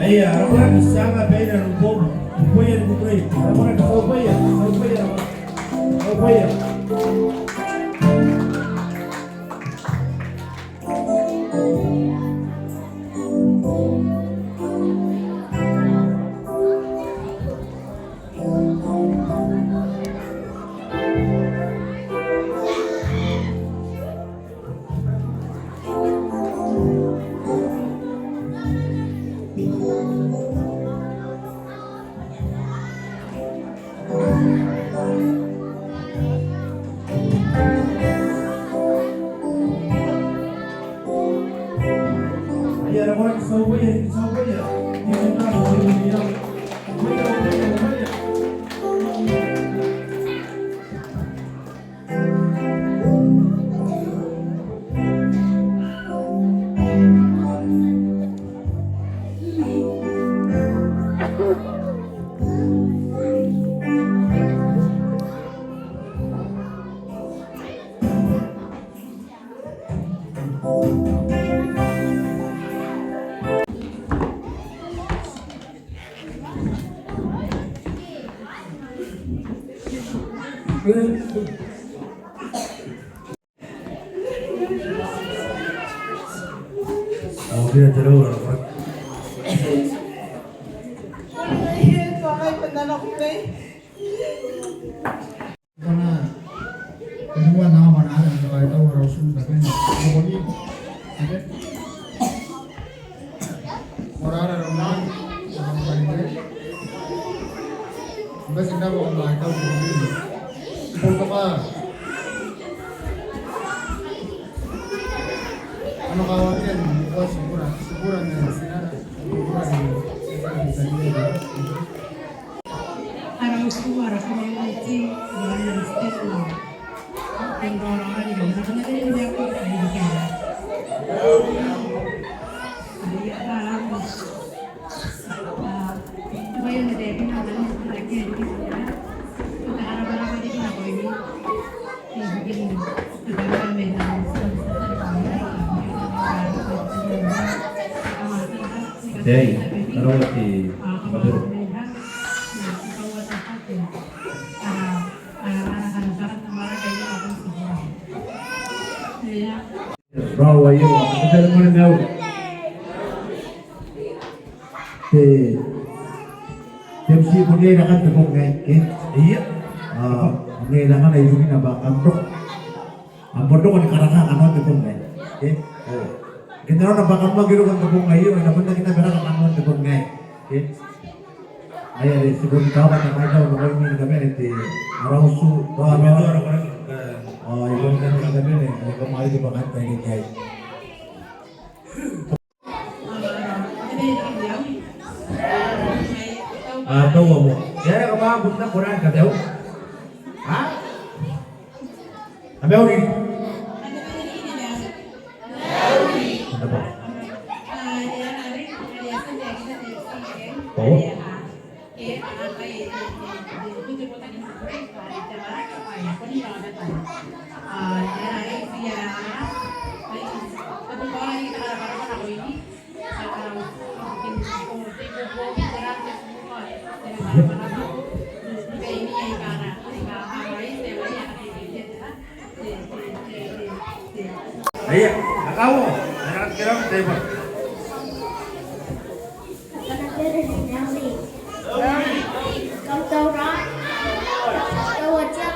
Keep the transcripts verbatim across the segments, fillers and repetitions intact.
Aia, ara koraki, ti a anga baina n uboum. Uboia ni kukurei. Ara koraki, ti a uboia, ti a uboia, ara koraki. Ti a uboia. Ngkana e rua naba ara kaitau ara utu ni kabane. Ngkana e rua naba ara utu ni kabane. Bati n rabwa, kam na kaitau. Bati n rabwa. Ana kawakin, bati n rabwa, bati n rabwa, bati n rabwa. Ara utu, ara community, ara state law. Tei, karaoaki te matoro. Raoi, ao ko tara moa nao. Te, te M C, ko na iai rakan te bong aei, ke? Ia. A, ko na iai rakan ae I bukina bwa kam roko. Kam bon roko ni karaka kanoan te bong aei, ke? O. Ke n arona bwa kam aki roko n te bong aei, ao e na bon aki naba raka kanoan te bong aei, ke? Aia, are ti bon kaota te kaitau nakoimi ni kabane, te ara utu, ara, ara, ara, ara, a, I bon kabane, I bon kabane, I bon kabane. A, tau amo. Ia, ia, kam a bon na kona ni kabane. A? Kam a uri. Tau. Aia, akau, ana kera taiba. Kam taura. Taua tia.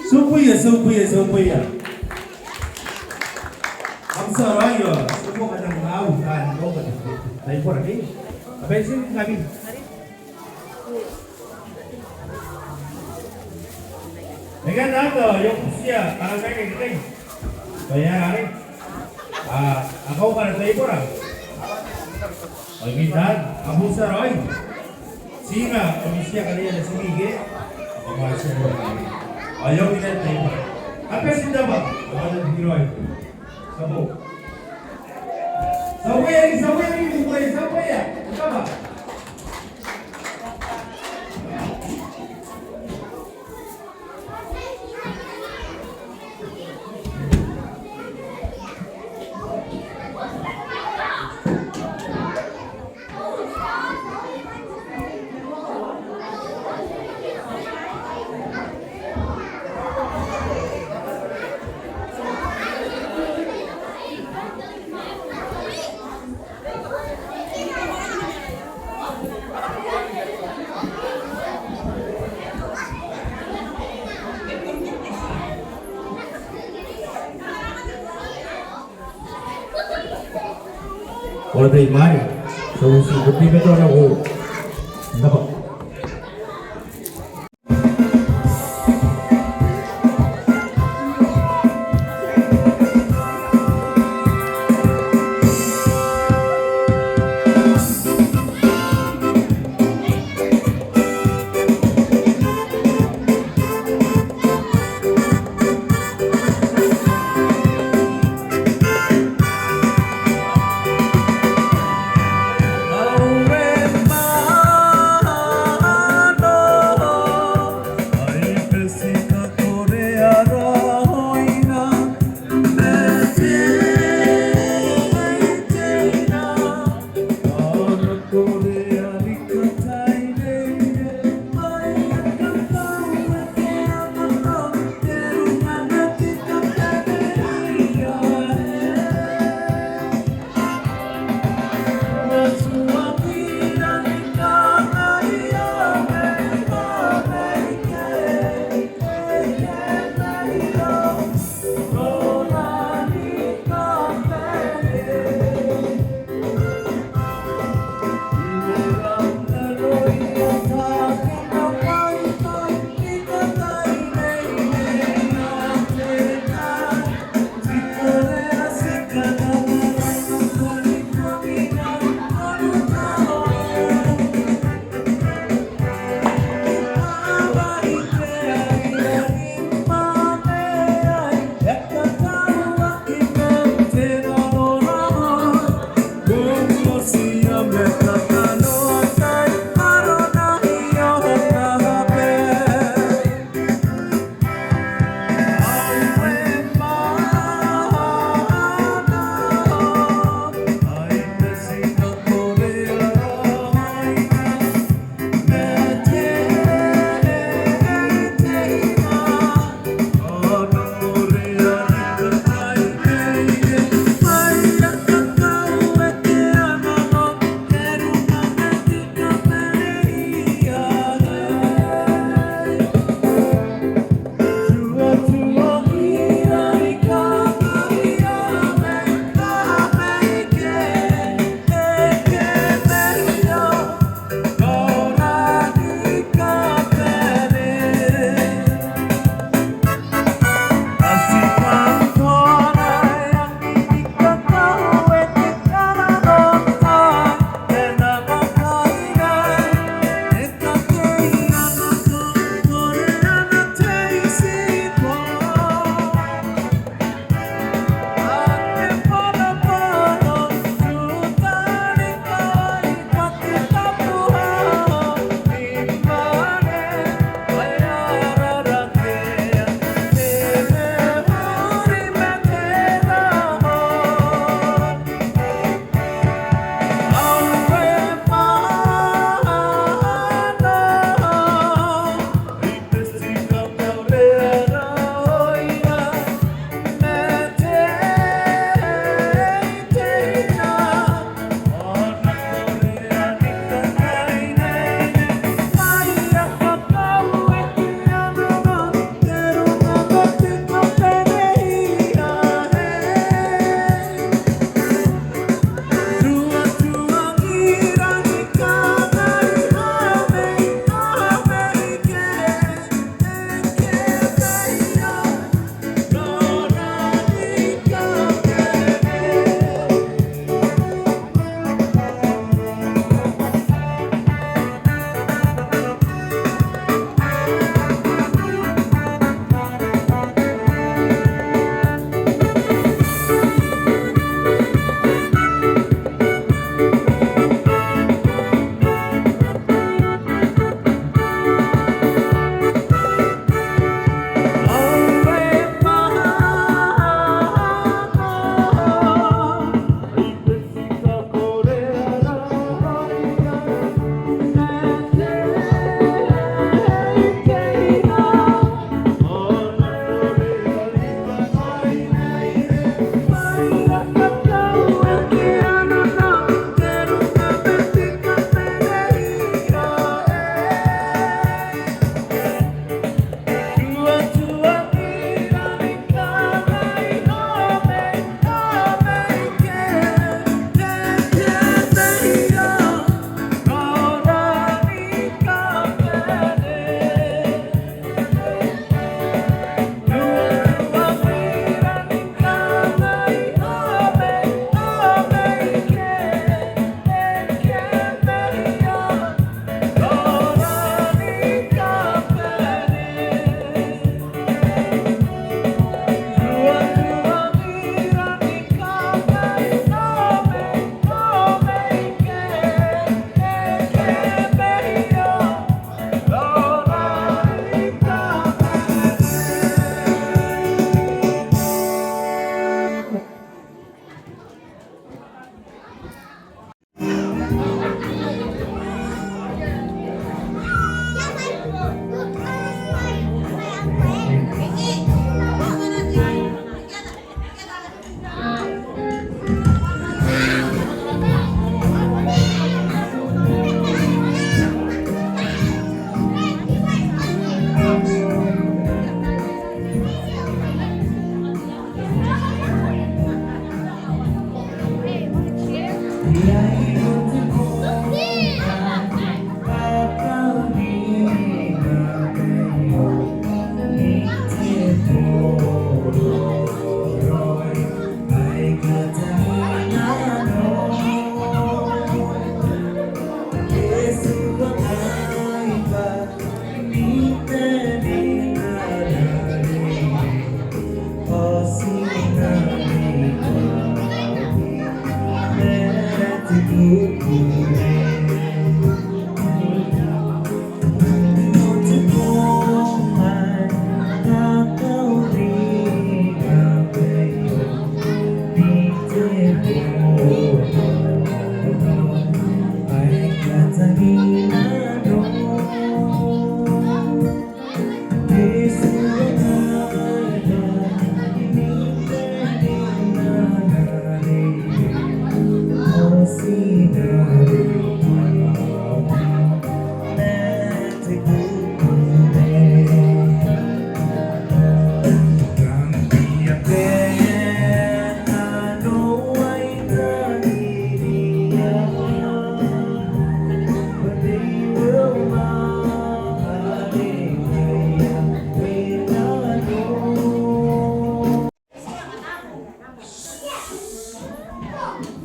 Ti uboia, ti uboia, ti uboia. Kam taura, io. Ti uboia, kam taura, kam taura. Taibora, ke? Abaiti ngkami. Ngai naba, I a butiia, kanga ngai ngai. Bwa e aera arei? A, akau, kam na taibora. Ao imwin anne, kam butiia raoi. Ti na, kam butiia kanoan te M C ke? Kam butiia raoi. Ao imwin anne, taibora. Kam bati n rabwa, kam bati n rabwa raoi. Tabo. Ko rabwa te imwain, so usi ko ti beto na ko. Naba.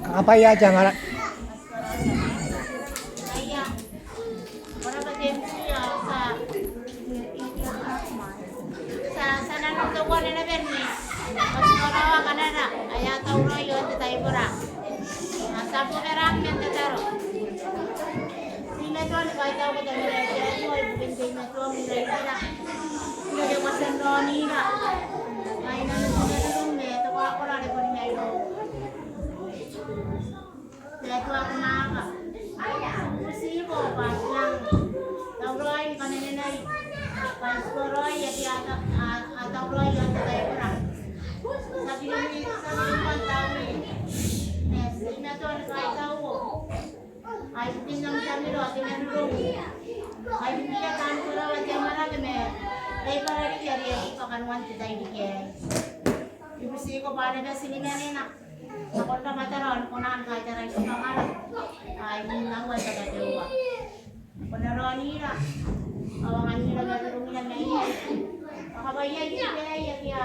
Kakabwaia te angara. Ti a, ti a nang teuana naba ni katikaraoa kanara ae a tauraoi i aon te taibora. A tia n bobaraki man tataro. Teimatoa ni kaitauko Tamara ae Raoiroi ibukin teimatoam n rairira. Ibukin kasannaonira. Ai nanon te marurung ma te korakora are bon i mairoum. Te Atua ae ko mwaaka, I bubutiko bwa N nang tauraoi ni kamanenai bwa e tikiraoi ake a ta-, a, a tauraoi i aon te taibora. Ti a biri, ti a biri n tauraoi. Ma ti teimatoa ni kaitauko. Ai ibukin am tamnei ao te marurung. Ai ibukiia taan karaoa te amwarake ma raibara riki are a buoka kanoan te tairiki aei. I bubutiko bwa a na bati ni manena. Nakon rabwatara ao ni kona ni kaitarai kabwangara. Ai imwin aua te tabeua. Ko na raonira. Ao anganira marurungira mai iai. Kakabwaiai te bwai ake a